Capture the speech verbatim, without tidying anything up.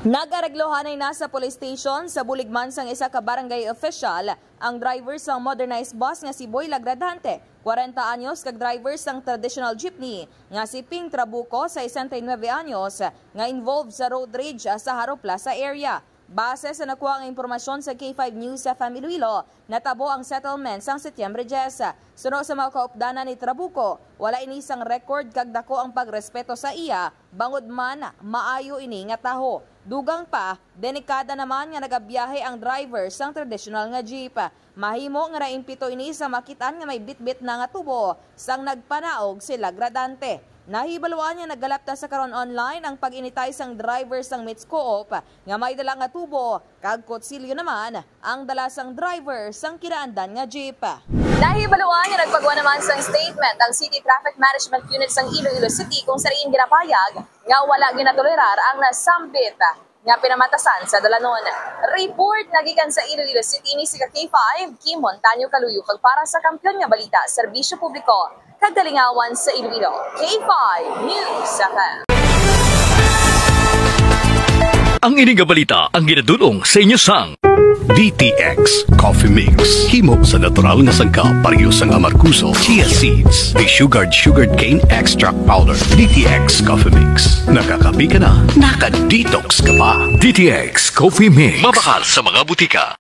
Nag-areglohanay na sa police station sa bulig man sang isa ka barangay official ang driver sang modernized bus nga si Boy Lagradante, kwarenta anyos, kag driver sang traditional jeepney nga si Ping Trabuco, sesenta y nuebe anyos, nga involved sa road rage sa Haro Plaza area. Base sa nakuha nga impormasyon sa K five News F M Iloilo, natabo ang settlement sang Setyembre diyes. Suno sa mga kaupdanan ni Trabuco, wala ini sang record kag dako ang pagrespeto sa iya, bangod man maayo ini nga taho. Dugang pa, delikada naman nga nagabiyahe ang driver sang traditional nga jeep. Mahimo nga naimpito ini sa makit-an nga may bitbit na nga tubo sang nagpanaog si Lagradante. Nahibaluan nga naggalapta sa karon online ang pag-initay sang driver sang Mits Co-op nga may dala nga tubo, kag kutsilyo naman ang dala sang driver sang kinaandan nga jeep. Nahibaluan nga nagpagwa naman sang statement ang City Traffic Management Unit sang Iloilo City, kung sa diin ginapahayag nga wala ginatolerar ang nasambit nga pinamatasan sa dalanon. Report na gikan sa Iloilo City, ini si ka K five, Kim Montaño Kaluyo, kag para sa Kampiyon nga Balita, Serbisyo Publiko, kag Kalingawan sa Iloilo, K five News F M. Ang ini nga balita ang ginadul-ong sa inyo sang D T X Coffee Mix. Himo sa natural nga sangkap, pareho sang amargoso, chia seeds, desugared sugarcane extract powder. D T X Coffee Mix. Nakakape ka na, naka-detox ka pa. D T X Coffee Mix. Mabakal sa mga butika.